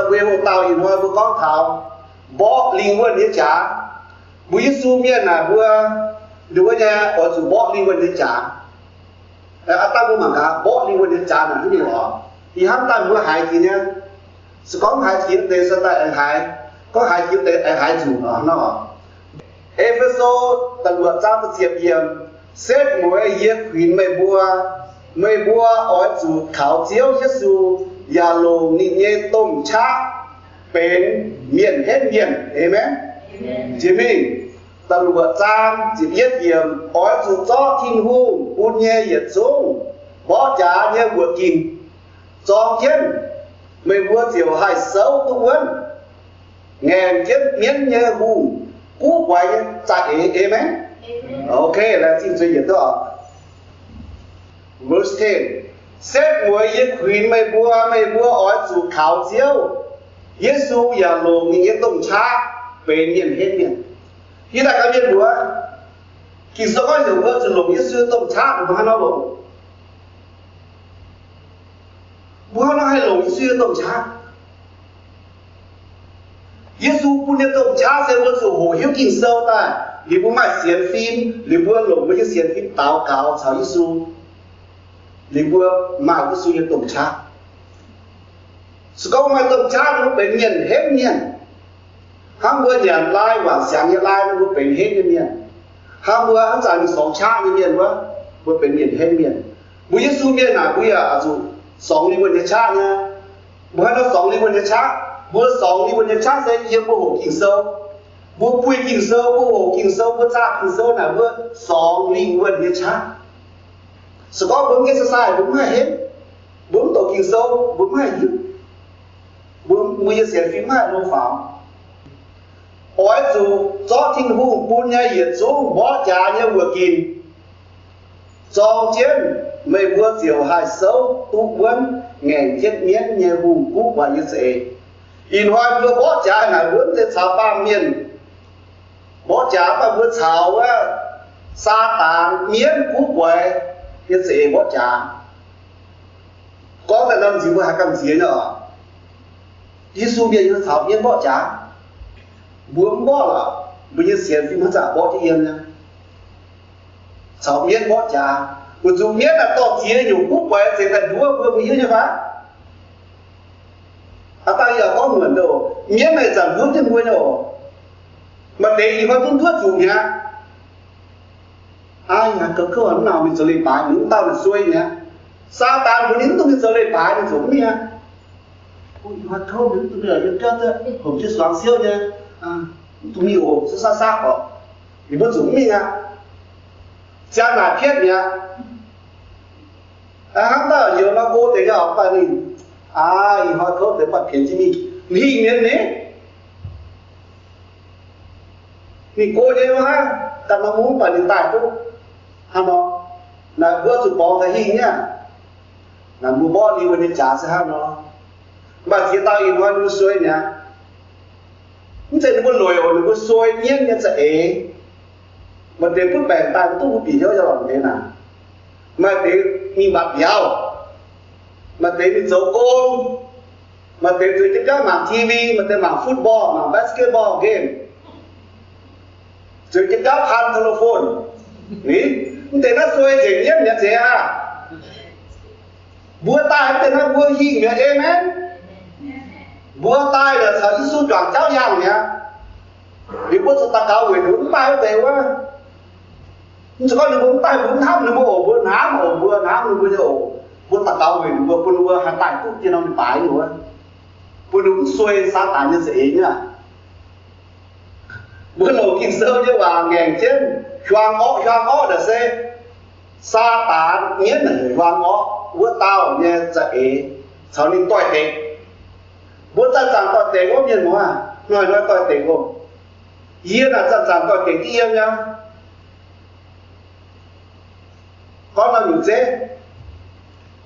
Mbuo hoqc dauh ih hnoi mbuo gorngv taux mborqv lingh wuonh nyei jaax. Mbuo Yesu mienh naaic mbuo, nduov nyei, oix zuqc mborqv lingh wuonh nyei jaax. Aa dangh mbuo mangc gaax mborqv lingh wuonh nyei jaax naaic hnangv nyungc oc. Ih hnamv daaih mbuo haiz jiex nyei. Se gorngv haiz jiex deix se daaih aengx haiz, gorngv haiz jiex deix aengx haiz nzunc oc nor. E^fe^so da'luoqc zaang da'ziepc yiemc, Setv mueiz yie kuinx meih mbuo, meih mbuo oix zuqc kaux Ziouv Yesu yaac longc ninh nyei domh qaqv benx mienh henv mienh. Aamen. Jiex mingh da'luoqc zaang ziepc yietv yiemc, oix zuqc zorqv Tin-Hungh bun nyei yietc zungv mborqv jaax nyei mbuoqc ginc zorng jienv, meih mbuo ziouc haih souv duqv wuonv, ngaengc jienv mienv nyei hungh guv guaix nyei za'eix. Aamen. Okay, laengz zingh zuiz yietc duqv oc. Verse ten. Setv mueiz yie kuinx meih mbuo, meih mbuo oix zuqc kaux Ziouv Yesu yaac longc ninh nyei domh qaqv benx mienh henv mienh. Yie daaih gaax mienh mbuox, Ging-Sou gorngv heuc mbuo zuqc longc Yesu nyei domh qaqv, mbuo hnangv nor longc? Mbuo hnangv nor haih longc Yesu nyei domh qaqv? Yesu bun nyei domh qaqv se mbuo zuqc hoqc hiuv Ging-Sou daaih, liuz mbuo maaih sienx fim, liuz mbuo longc mbuo nyei sienx fim daux gaux caux Yesu, liuz mbuo maaih Yesu nyei domh qaqv. Se gorngv maaih domh qaqv, mbuo benx mienh henv mienh. Hnangv mbuo nyanc lai, waanc siangx nyei lai, mbuo benx henv nyei mienh. Hnangv mbuo hnangv zanc mingh sorngx qaqv nyei mienh wuov, mbuo benx mienh henv mienh. Mbuo Yesu mienh naaic, mbuo yaac zuqc sorngx lingh wuonh nyei qaqv nyei. Mbuo hnangv nor sorngx lingh wuonh nyei qaqv, mbuo sorngx lingh wuonh nyei qaqv se yiem mbuo hoqc Ging-Sou. Mbuo buih Ging-Sou, mbuo hoqc Ging-Sou, mbuo zaah Ging-Sou naaic, mbuo sorngx lingh wuonh nyei qaqv. Se gorngv mbuo mv exercise, mbuo mv haih henv. Mbuo mv doqc Ging-Sou, mbuo mv haih hiuv. Mbuo, mbuo nyei sienx fim mv haih hlo faaux. Oix zuqc zorqv Tin-Hungh bun nyei yietc zungv mborqv jaax nyei mbuoqc ginc zorng jienv, meih mbuo ziouc haih souv duqv wuonv, ngaengc jienv mienv nyei hungh guv guaix nyei za'eix. Ih hnoi mbuo mborqv jaax naaic, wuonv se caux baamh mienh mborqv jaax, mv baac mbuo caux wuov Saadaan mienv guv guaix nyei za'eix mborqv jaax. Gorngv daaih nor, m'ziex mbuo haiz gamh nziex nyei oc. Yesu mienh caux mienv mborqv jaax, mbuo mv mborqv lorqc. Mbuo nyei sienx fim haaix zanc mborqv jienv yiem nyei? Caux mienv mborqv jaax. Weic zuqc mienv naaic dorh ziex nyungc guv guaix zengc daaih nduov mbuo, mbuo hiuv nyei fai? Aa dangh yaac gorngv muonc oc, mienv naaic zanc nduov jienv mbuo nyei oc. Maaih deix ih hnoi duqv nduov zuqc mi'aqv. Aa, yaac goux kouv mv nangc mingh zoux leiz-baaix, ninh mv dauh naaic suei mi'aqv. Saadaan mbuox ninh mv dungx mingh zoux leiz-baaix, ninh ziouc mv mingh aqv. Ih hnoi kouv mingh mv dungx mingh, yiem biauv hopc jienv suangx siouv nyei, mv dungx mingh oc, saqv saqv saqv oc. Ninh mbuo ziouc mv mingh aqv. Ziangh naaic pietv mi'aqv. Hnangv dauh youz nor go deix nyei oc, mv baac ninh, aa, ih hnoi kouv deix mv baac pienx jienv mingh, hingh mienv ni. Ninh go nyei mv hnangv, ganh nor mungv, mv baac ninh daaih duqv hnangv nor. Naaic mbuo zuqc borngz taux hingh nyei aqv. Naaic mbuo mborqv lingh wuonh nyei jaax se hnangv nor. Mv baac ziex dauh ih hnoi ninh mbuo suei mi'aqv. Mv zeiz ninh mbuo lueic oc, ninh mbuo suei mienv nyei za'eix. Maaih deix butv baengc daaih mv duqv mbuo bieqc hnyouv nyei lorqc deix naaic. Maaih deix mingh mbatc mbiauz, maaih deix mingh zoux gong, maaih deix zueiz jienv biauv mangc T V, maaih deix mangc football, mangc basketball game, zueiz jienv biauv kaan telephone. Ni, mv deix naaiv suei nzengc mienv mi'aqv zeiz aqv. Mbuo daaih mv deix naaiv mbuo hingh mi'aqv, aamen. Mbuo daaih yaac caux Yesu juangc jauv yangh mi'aqv. Liuz mbuo zuqc daux gaux weic ninh mbuo mv daaih wuov deix wuov. Mv zeiz gorngv ninh mbuo mv daaih, mbuo mv hnamv ninh mbuo oc, mbuo hnamv oc, mbuo hnamv ninh mbuo nyei oc. Mbuo daux gaux weic ninh mbuo, bun ninh mbuo haih daaih duqv jienv norm leiz-baaix nyei wuov, bun ninh mbuo mv suei Saadaan nyei za'eix nyei aqv. Mbuo longc Ging-Sou nyei waac ngaengc jienv hiuang orqv, hiuang orqv naaic se Saadaan mienv naaic heuc hiuang orqv wuov dauh nyei za'eix caux ninh doix-dekc. Mbuo zanc-zanc doix-dekc wuov, mienh muoz, hnoi-hnoi doix-dekc oc. Yie naaic zanc-zanc doix-dekc diqv yiem nyei. Gorngv nor nyungc zeiv,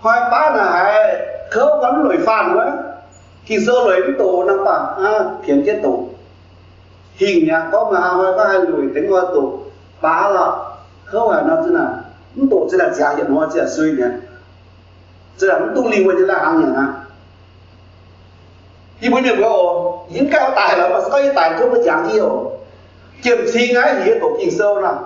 hnoi baav naaic haiz kouv, mv lueic faanh wuov, Ging-Sou lueic mv doqc nor baac pienx jienv doqc. Hingh mi'aqv, gorngv maaih hnoi baav haih lueic deix hnoi doqc, baav lorqc, kouv haic nor za'naaic mv doqc, za'naaic ziangx yietc hnoi ziangh suei mi'aqv. Za'naaic mv duqv lingh wuonh nyei lai-hnaangx mi'aqv. Yie mbuo mienh muoz oc, yie mv gaengh daic lorqc, mv baac se gorngv yie daic tov mbuo jangx yie oc. Jiem-cing aqv, yie doqc Ging-Sou naaic.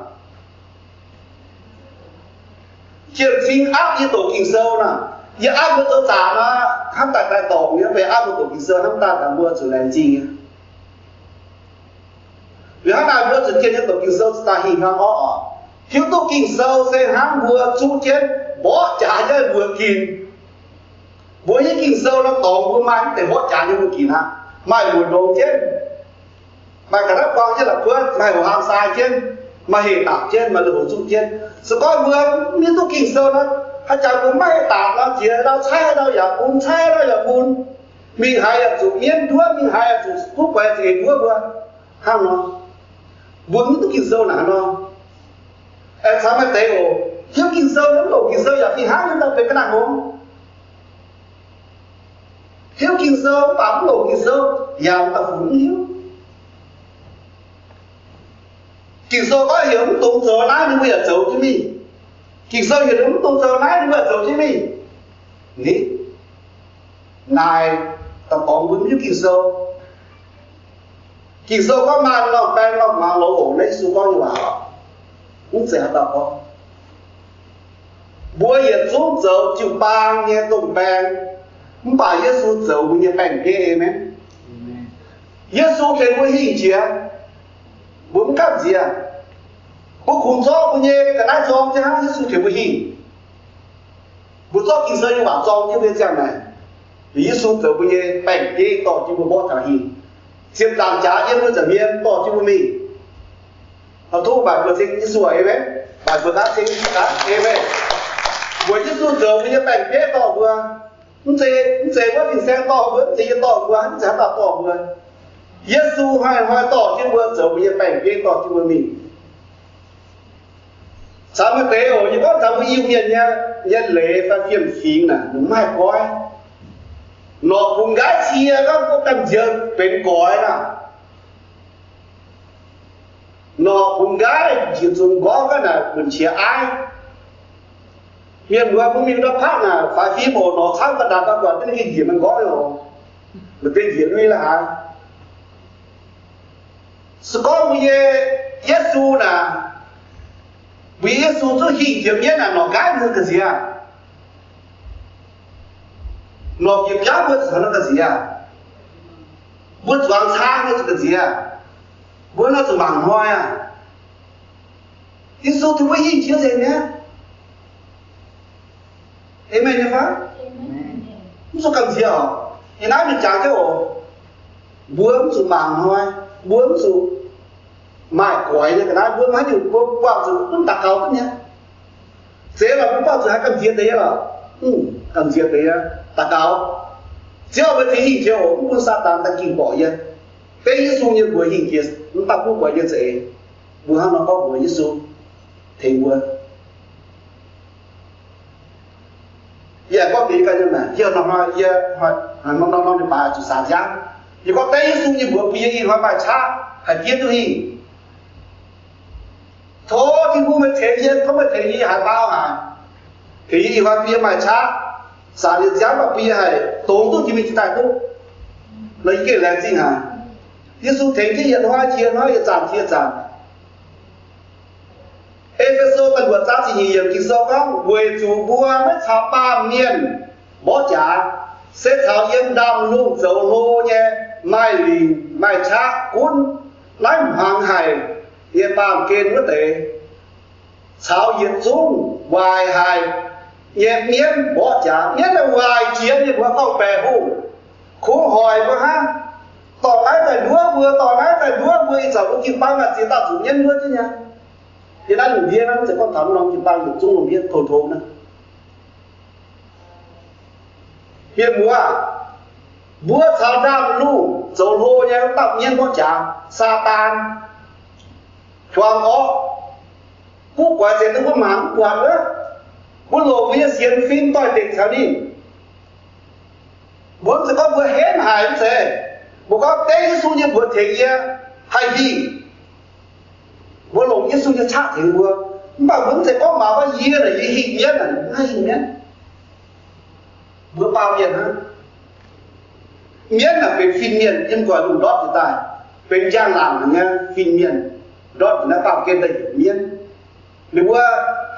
Jiem-cing aapv yie doqc Ging-Sou naaic. Yie aapv mbuo zoux zaangc nor, hnamv daaih daaih dorngc nyei, mv baac aapv mbuo doqc Ging-Sou hnamv daaih daaih mbuo zuqc laengz zingh nyei. Liuz hnangv naaic mbuo zuqc jienv nyei doqc Ging-Sou cingx daaih hingh hnangv orqv oc. Hiuv duqv Ging-Sou se hnangv mbuo zuqv jienv mborqv jaax nyei mbuox ginc. Mbuo hiuv Ging-Sou nor dorngx mbuo maaih mv deix mborqv jaax nyei mbuox ginc aqv. Maaih mbuox ndongx jienv, maaih ga'naaiv buang jienv la'kuotv, maaih houx hlang sai jienv, maaih heh dapc jienv, maaih lui-houx zuqv jienv. Se gorngv mbuo mv hiuv duqv Ging-Sou nor, haaix zanc mbuo maiv heh dapc nor, jiex ndau caaiv ndau yaac bun, caaiv ndau yaac bun, mingh haaix yaac zuqc mienv nduov, mingh haaix yaac zuqc guv guaix za'eix nduov mbuo hnangv nor. Mbuo mv hiuv duqv Ging-Sou naaic nor. Aengx caux maaih deix oc, hiuv Ging-Sou mv longc Ging-Sou yaac fih hnangv nyei daaih benx ga'naaiv hngongx. Hiuv Ging-Sou mv baac mv longc Ging-Sou yaac daaih funx mv hiuv. Ging-Sou gorngv heuc mv dungx zoux naaiv, ninh mbuo yaac zoux jienv mingh. Ging-Sou heuc mv dungx zoux naaiv, ninh mbuo yaac zoux jienv mingh. Ni, naaic daaih dorngx mbuo mv hiuv Ging-Sou. Ging-Sou gorngv maaih norm baeng norm hmuangx loz oc, naaiv Yesu gorngv nyei waac oc. Mv zeiz haaix dauh gorngv. Mbuo yietc zungv zoux jiu-baang nyei domh baeng, mv baac Yesu zoux mbuo nyei baeng-bieiv. Aamen. Yesu tengx mbuo hingh jiex, mbuo mv gamh nziex. Mbuo kungx zorqv mbuo nyei ga'naaiv nzorng jienv hnangv Yesu tengx mbuo hingh. Mbuo zorqv Ging-Sou nyei waac zorng jienv mbuo nyei ziangh maengc. Yesu zoux mbuo nyei baeng-bieiv dorh jienv mbuo mborqv taux hingh. Ziepc nzaangc jaax yiem mbuo nza'hmien dorh jienv mbuo mingh. Tov mbuo baengh mbuo ceng Yesu, aamen. Baengh mbuo gaav ceng Yesu gaav, aamen. Mbuox Yesu zoux mbuo nyei baeng-bieiv dorh mbuo. Mv zeiz, mv zeiz wuov fin-saeng dorh mbuo, mv zeiz yie dorh mbuo, mv zeiz haaix dauh dorh mbuo. Yesu hnoi-hnoi dorh jienv mbuo zoux mbuo nyei baeng-bieiv dorh jienv mbuo mingh. Caux maaih deix oc, yie gorngv taux mbuo Iu-Mienh nyei, nyei leiz fai fiem-fingx naaic, mv haih goiv. Norqc bungx nqaiv cie gorngv mbuo gamh nziex benx goix naaic. Norqc bungx nqaiv njiec zungx nqorngv ga'naaiv naaic, mbuonx qiex aiv. Mienh muoz mbuo mingh ndau paqv naaic, faix fim oc, norqc camv ga'naaiv gauh buatc jienv ninh njiec mingh nqorngv oc. Mbuo deix njiec lui la'haaix. Se gorngv mbuo nyei Yesu naaic, mbuo nyei Yesu zungv hingh jiex mienv naaic, norqc nqaiv mbuo ga'nziex. Norqc bieqc biauv mbuo zuqc haaix nor ga'nziex? Mbuo zuangx caa mbuo zuqc ga'nziex. Mbuo nor zuqc mangc hnoi aqv. Yesu tengx mbuo hingh jiex nzengc mi'aqv. Aamen nyei fai? Mv zuqc gamh nziex oc. Ih naaiv ninh jangx jienv oc, mbuo mv zuqc mangc hnoi, mbuo mv zuqc maaih goix nyei ga'naaiv, mbuo maiv nyungc, mbuo buangh zuqc mv daux gaux duqv mi'aqv. Zeiz lorqc, mbuo buangh zuqc haiz gamh nziex deix nyei lorqc. Mv, gamh nziex deix nyei daux gaux. Ziouv, meih tengx hingh jiex oc, mv bun Saadaan daaih ging borqc yie. Beiv Yesu nyei mbuox hingh jiex, mv baac guv buatc yie za'eix, mbuo hnangv nor gorngv mbuox Yesu tengx mbuo. Yie gorngv deix ganh nyei maengc, yie hnoi-hnoi, yie hnoi-hnoi norm-norm ninh baaix zuqc saax nziaamv. Yie gorngv dengv Yesu nyei mbuox bun yie ih hnoi maaih qaqv haih diev duqv hingh. Tov Tin-Hungh meih tengx yie, tov meih tengx yie haaix dauh haic, tengx yie ih hnoi bun yie maaih qaqv, saax yie nziaamv baac bun yie haih dongz duqv jiex mingh jiex daaih duqv. Nor yie gengh laengz zingh haic. Yesu tengx jienv yietc hnoi jiex hnoi, yietc zanc jiex zanc. E^fe^so da'luoqc zaang ziepc nyeic yiemc Ging-Sou gorngv, weic zuqc mbuo maiv caux baamh mienh mborqv jaax, se caux yiem ndaamv-lungh zoux hlo nyei maaih lingc maaih qaqv gunv naaiv hmuangx haic nyei baamh gen wuov deix, caux yietc zungv waaic haic nyei mienv mborqv jaax. Mienv naaiv waaic jiex nyei mbuox gorngv-baeqc hungh, kungx hoic mbuo hnangv. Dorh naaiv daaih nduov mbuo, dorh naaiv daaih nduov mbuo, ih zanc mbuo jiu-baang naaic ziex dauh zuqc mienv nduov jienv nyei. Yie naaiv lungh ndiev naaiv mv zeiz gorngv taux norm jiu-baang yietc zungv lungh ndiev tong-tong naaiv. Mienh muoz, mbuo caux ndaamv-lungh zoux hlo nyei dauh mienv mborqv jaax, Saadaan, hiuang orqv, guv guaix zeix duqv mbuo mangc mv buatc wuov. Mbuo longc mbuo nyei sienx fim doix-dekc caux ninh. Mbuo mv zeiz gorngv mbuo henv haic mv zeiz. Mbuo gorngv dengv Yesu nyei mbuox tengx yie haih hingh. Mbuo longc Yesu nyei qaqv tengx mbuo. Mv baac mbuo mv zeiz gorngv maaz gorngv yie naaic yie hingh mienv naaic, mv haih hingh mienv. Mbuo baamh mienh hnangv. Mienv naaic benx fin-mienh yiem gu'nguaaic lungh ndortv jiex daaih, benx njang-laangc nyei fin-mienh ndortv jiex naaiv baamh gen daaih heuc mienv. Ninh mbuo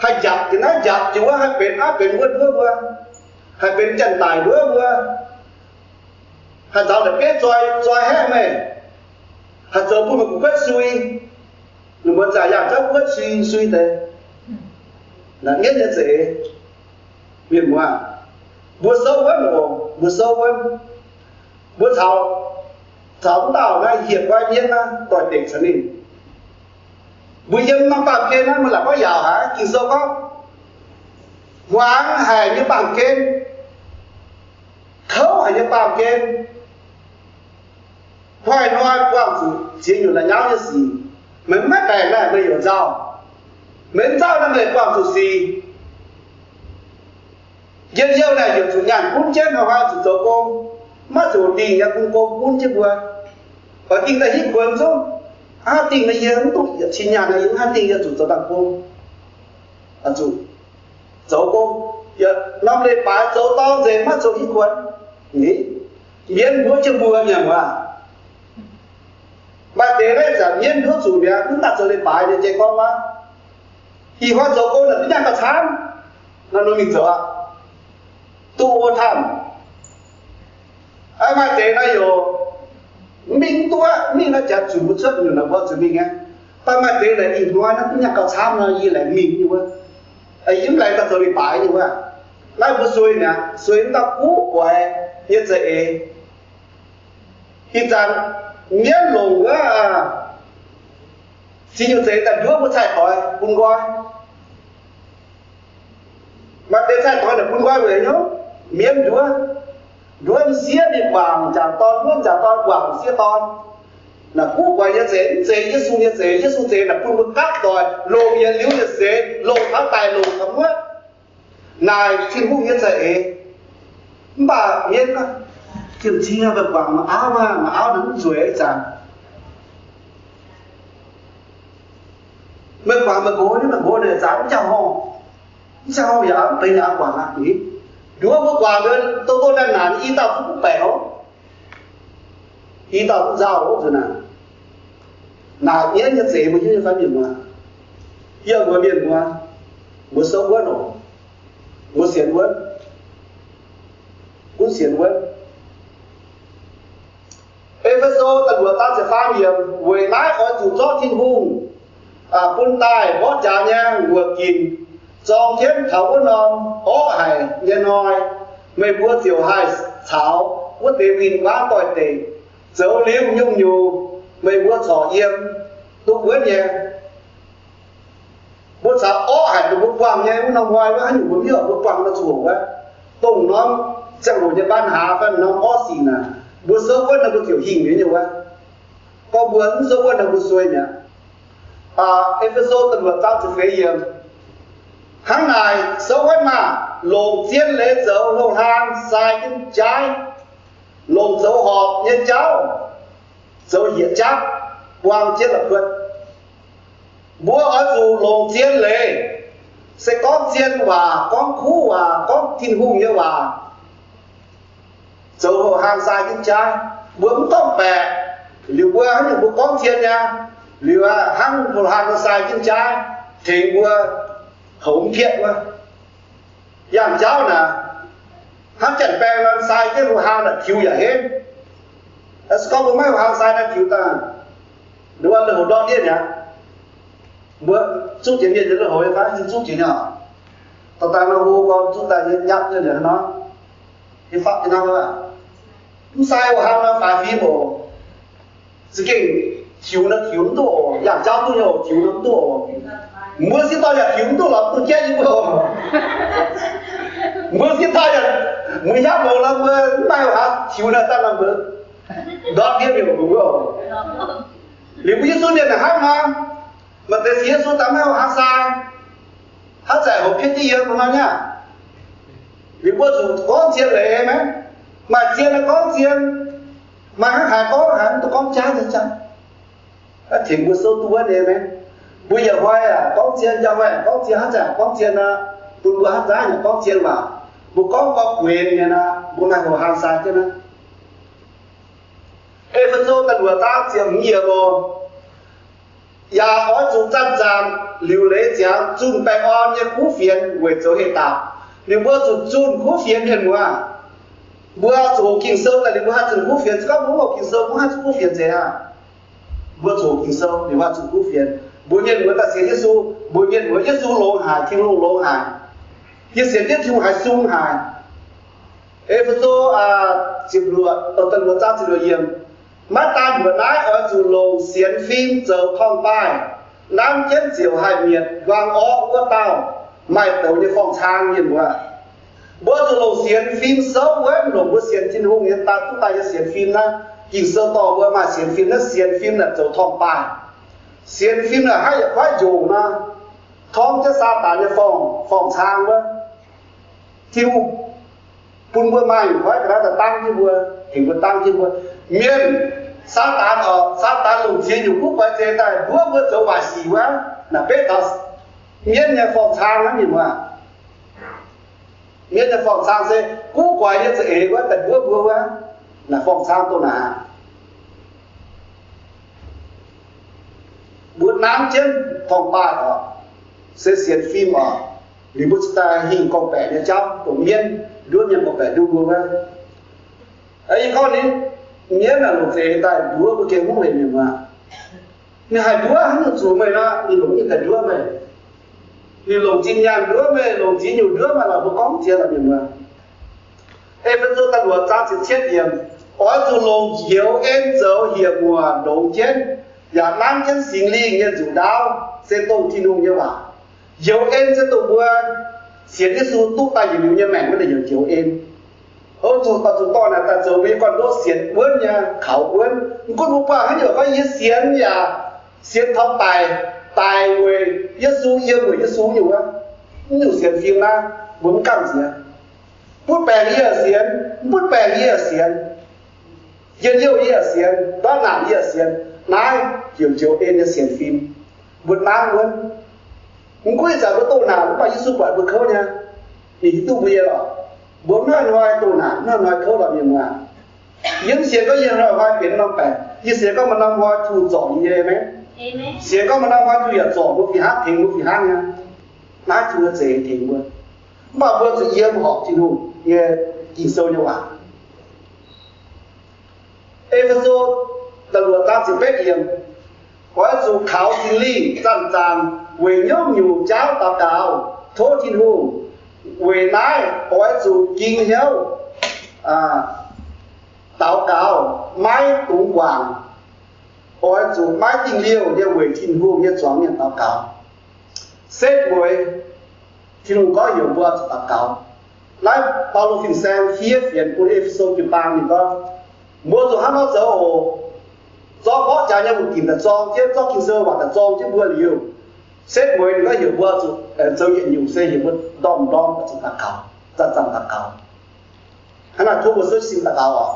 haih njaapc jiex naaiv njaapc jiex wuov, haih benx aav benx wuov nduov mbuo, haih benx janx-daic nduov mbuo, haih nzaaux la'bieiv zoi, zoi haeqv meih, haih zoux bun meih gu'guotv sui. Ninh mbuo zaah yaangh jauv guotv sui sui deix. Naaiv mienv nyei za'eix. Mienh muoz, mbuo souv wuonv oc, mbuo souv wuonv. Mbuo caux, caux wuov dauh naaiv hieh guaiv mienv naaiv doix-dekc caux ninh. Mbuo yiem norm baamh gen naaiv, mbuo la'guaih yaauc haic. Ging-Sou gorngv, hmuangx haic nyei baamh gen, kouv haic nyei baamh gen, hnoi-hnoi buangh zuqc ziex nyungc la'nyauv nyei sic. Meih maiv baengc naaic meih yaac nzauh. Meih mv nzauh naaic meih buangh zuqc sic. Njien-youh naaic yaac zuqc nyaanh gunv jienv, hnoi-hnoi zuqc zoux gong, maiv zuqc dingh nyei bun gong gunv jienv mbuo. Oix dingh daaih hitv kuonx zungv, aav dingh naaiv yie mv duqv yietc cin nyaanh, yie mv haih dingh, yie zuqc zoux dangh gong, zuqc zoux gong. Yaac norm leiz-baaix zoux dorng nzengc, maiv zoux hitv kuonx. Mienv nduov jienv mbuo, mienh muoz. Maaih deix naaiv zanc mienv nduov zuqc mi'aqv, mv daaih zoux leiz-baaix nyei jei gorngv aqv. Ih hnoi zoux gong naaic duqv nyaanh gauh camv, naaiv nor mingh zoux aqv, duqv overtime. Maaih deix naaiv yaac mv mingh mv duqv, mv mingh naaiv jaax zuqc mbuo cuotv nyungc naaic mbuo zuqc mingh aqv. Mv baac maaih deix naaic ih hnoi naaiv duqv nyaanh gauh camv nor, yie laengz mingh nyei wuov, yie mv laengz daaih zoux leiz-baaix nyei wuov. Naaiv mbuo suei mi'aqv, suei mv dauh guv guaix nyei za'eix. Ih zanc mienv longc wuov ziex nyungc za'eix daaih nduov mbuo caih doix bun nqoi. Maaih deix caih doix naaic bun nqoi weic haaix nyungc? Mienv nduov, nduov m'sieqv ninh guangc m'jangc dorn, nduov m'jangc dorn guangc m'sieqv dorn. Naaic guv guaix nyei za'eix, mv zeiz Yesu nyei za'eix. Yesu za'eix naaic bun mbuo gapv doic, longc yietc liuz yietc seix, longc taux daic longc taux muotv. Naaic Tin-Hungh nyei za'eix. Mv baac mienv gorngv, Zien-Zingh aac, meih guangc maiv auv maah, maiv auv naaic mv nzueic ih zanc. Meih guangc meih nqox nyei, meih nqox naaic zanc mv jangx horngh, mv jangx horngh yaac mv benx yaac guangc aqv. Nduov mbuo guangc nduov, dongh dongh naaic naanc i dauh zungv mv baengc oc. I dauh mv nzauh oc nzuonx naaic. Naaic mienv nyei za'eix mbuo hiuv nyei fai mienh muoz? Yie mbuo mienh muoz, mbuo souv wuonv oc. Mbuo sienx wuonv, gunv sienx wuonv. E^fe^so da'luoqc zaang ziepc faam yiemc, weic naaiv oix zuqc zorqv Tin-Hungh bun daaih mborqv jaax nyei wuoqc ginc zorng jienv taux wuov norm orqv haic nyei hnoi, meih mbuo ziouc haih caux wuov deix win-wangv doix-dekc zoux liuz nyungc-nyungc meih mbuo corc yiem duqv wuonv nyei. Mbuo caux orqv haic, dongh mbuo buangh nyei wuov norm hnoi wuov, haaix nyungc mbuo mv hiuv, mbuo buangh nor zuqc hoc wuov. Dongh norm ziangh hoc nyei ปัญหา fai norm orqv sic naaic, mbuo souv wuonv nor mbuo ziouc hingh nyei nyei wuov. Gorngv mbuo mv souv wuonv nor mbuo suei mi'aqv. E^fe^so da'luoqc zaang ziepc feix yiemc. Hnangv naaic, souv wuonv maah! Longc zien leiz zoux hlo hlang sai jienv jaaiv, longc zoux horpc nyei jauv zoux hietc jauv buang jienv la'kuotv. Mbuo oix zuqc longc zien leiz, se gorngv zien waac, gorngv kuv waac, gorngv Tin-Hungh nyei waac, zoux hlo hlang sai jienv jaaiv. Mbuo mv gorngv baeqc, liuz mbuo hnangv nyungc mbuo gorngv zien nyei, liuz hnangv hlo hlang nor sai jienv jaaiv, tengx mbuo houx mv pietv wuov. Yangh jauv naaic, hnangv janx-baeng nor sai jienv hlo hlang naaic tiux yaac henv. Se gorngv mbuo maiv hlo hlang sai naaic tiux daaih, nduov wuov lui-houx ndortv ndiev mi'aqv. Mbuo zuqv jiex mienh nyei lui-houx nyei fai? Zuqv jiex nyei oc. Dorh daaih nor hlo gorn zuqv daaih nyei nyapv nyei liuz hnangv nor, hiuv fatv nyei hnangv wuov. Mv sai hlo hlang nor faix fim oc. Za'gengh tiux nor tiux mv duqv oc. Yangh jauv duqv nyei oc, tiux nor mv duqv oc. Mbuo sieqv dorn yaac tiux mv duqv lorz mv duqv jaiv nyei mbuo oc. Mbuo sieqv dorn yaac, mbuo hiaapv mouz nor mbuo mv maaih hlo hlang tiux nor daaih nor mbuo ndortv ndiev mienh oc mbuo oc. Liuz mbuo Yesu mienh naaic hnangv nor, maaih deix sienx Yesu daaih maiv hlo hlang sai, hnangv zaeqc hoc pietv jienv yiem nor niaa. Liuz mbuo zuqc gorngv zien leiz maiv? Maaih zien nor gorngv zien, maaih hnangv haaix gorngv haaix, mv duqv gorngv jaav nyei jaav. Tengx mbuo souv duqv wuonv nyei maiv? Mbuo yietc hnoi aac gorngv zien, yietc hnoi aac gorngv zien, hnangv zaeqc gorngv zien nor, bun mbuo hnangv zaeqc gorngv zien waac. Mbuo gorngv gorngv guenx nyei nor, mbuo maaih hlo hlang sai jienv aqv. E^fe^so da'luoqc zaang ziepc hmz yiemc oc. Yaac oix zuqc zanc-zanc liuc leiz ziangx zunh baengh orn nyei kuv fienx weic zoux heh daaih. Ninh mbuo zuqc zunh kuv fienx mienh muoz. Mbuo zuqc hoqc Ging-Sou daaih, ninh mbuo haih zunh kuv fienx. Se gorngv mbuo mv hoqc Ging-Sou, mbuo haih zunh kuv fienx zeiz aqv? Mbuo zuqc hoqc Ging-Sou, ninh mbuo haih zunh kuv fienx. Mbuo mienh muoz daaih sienx Yesu, mbuo mienh muoz Yesu longx haic, Tin-Hungh longx haic. Yie sienx jienv Tin-Hungh haiz sung haic. E^fe^so ziepc luoqc, da'luoqc zaang ziepc luoqc yiemc. Maiv daan mbuoqc naaiv, oix zuqc longc sienx fim zoux torngv-baaih, nanv jienv ziouc haih mietc nquang orqv wuov dauh maaih douz nyei forng-cang mienh muoz. Mbuo zuqc longc sienx fim souv wuonv, longc mbuo sienx Tin-Hungh nyei daaih duqv daaih nyei sienx fim naaiv. Ging-Sou dorh mbuo maaih sienx fim naaiv, sienx fim naaic zoux torngv-baaih. Sienx fim naaic haih yietc kuaaiv njongc nor, torngv jienv Saadaan nyei forng, forng-cang wuov. Tin-Hungh bun mbuo maaih yietc kuaaiv ga'naaiv daaih dangv jienv mbuo, tengx mbuo dangv jienv mbuo. Mienh, Saadaan oc, Saadaan longc ziex nyungc guv guaix zeix daaih nduov mbuo zoux waaic sic wuov. Naaic beiv taux mienv nyei forng-cang naaiv mienh muoz. Mienv nyei forng-cang se guv guaix nyei za'eix wuov daaih nduov mbuo wuov. Naaic forng-cang dongh naaic. Mbuo nanv jienv torngv-baaih oc, se sienx fim oc, liuz mbuo cingx daaih hingh gorngv-baeqc nyei jauv dongh mienv nduov mienh gorngv-baeqc nduov mbuo wuov. Yie gorngv ninh, mienv naaic longc za'eix daaih nduov mbuo gengh hungh hec mienh muoz. Ninh haih nduov hnangv nor zuqc meih nor, ninh longc ninh daaih nduov meih. Ninh longc zinh nyaanh nduov meih, longc ziex nyungc nduov meih lorqc, mbuo gorngv ziex lorqc mienh muoz. E^fe^so da'luoqc zaang ziepc cietv yiemc, oix zuqc longc njoux en zoux hieh muoc ndongx jienv, yaac nanv jienv Singx Lingh nyei nzuqc ndaauv, se dongh Tin-Hungh nyei waac. Njoux en se dongh mbuo sienx Yesu duqv daaih yietc liuz nyei maengc wuov deix heuc njoux en. Oix zuqc, oix zuqc dorh naaic daaih zoux mbuo nyei gorn-ndoqv sienx wuonv nyei, kaux wuonv. Mv gunv mbuo buangh haaix nyungc gorngv yie sienx yaac sienx taux daic, daic weic Yesu, yiem weic Yesu nyungc wuov, mv nyungc sienx fim naaiv mbuo mv gamh nziex. Butv baengc yie yaac sienx, mv butv baengc yie yaac sienx, njien-youh yie yaac sienx, ndortv naanc yie yaac sienx. Naaiv heuc njoux en nyei sienx fim. Mbuo naaiv wuonv, mv gunv ih zanc mbuo doh naanc mv baac Yesu buatc mbuo kouv nyei, ninh hiuv duqv mbuo nyei lorqc. Mbuo mv hnoi-hnoi doh naanc, mv hnoi-hnoi kouv lorqc mienh muoz. Yie mv sienx gorngv yie hnoi-hnoi benx norm baengc. Yie sienx gorngv maaih norm hnoi Tin-Hungh zorc yie nyei, amen. Sienx gorngv maaih norm hnoi Tin-Hungh yaac zorc mbuo fih hnangv, tengx mbuo fih hnangv nyei. Naaiv Tin-Hungh nyei zeix tengx mbuo. Mv baac mbuo zuqc yiem horpc Tin-Hungh nyei Ging-Sou nyei waac. E^fe^so da'luoqc zaang ziepc betv yiemc, oix zuqc kaux Singx Lingh zanc-zanc weic hnyouv nyungc jaauv daux gaux tov Tin-Hungh. Weic naaiv oix zuqc ging hnyouv daux gaux, maiv dungx guangc. Oix zuqc maiv dingh liouh nyei weic Tin-Hungh nyei zuangx mienh daux gaux. Setv mueiz, Tin-Hungh gorngv heuc mbuo zuqc daux gaux. Naaiv Baulo fin-saeng fiev fienx bun E^fe^so jiu-baang ninh gorngv, mbuo zuqc hnangv nor zoux oc. Zorqv mborqv jaax nyei mbu'ndingc daaih zorng jienv, zorqv Ging-Sou waac daaih zorng jienv mbuo liuz, setv mueiz ninh gorngv heuc mbuo zuqc zoux yietc nyungc se heuc mbuo ndorm-ndorm zuqc daux gaux, zanc-zanc daux gaux. Hnangv naaic tov mbuo souv sin daux gaux oc.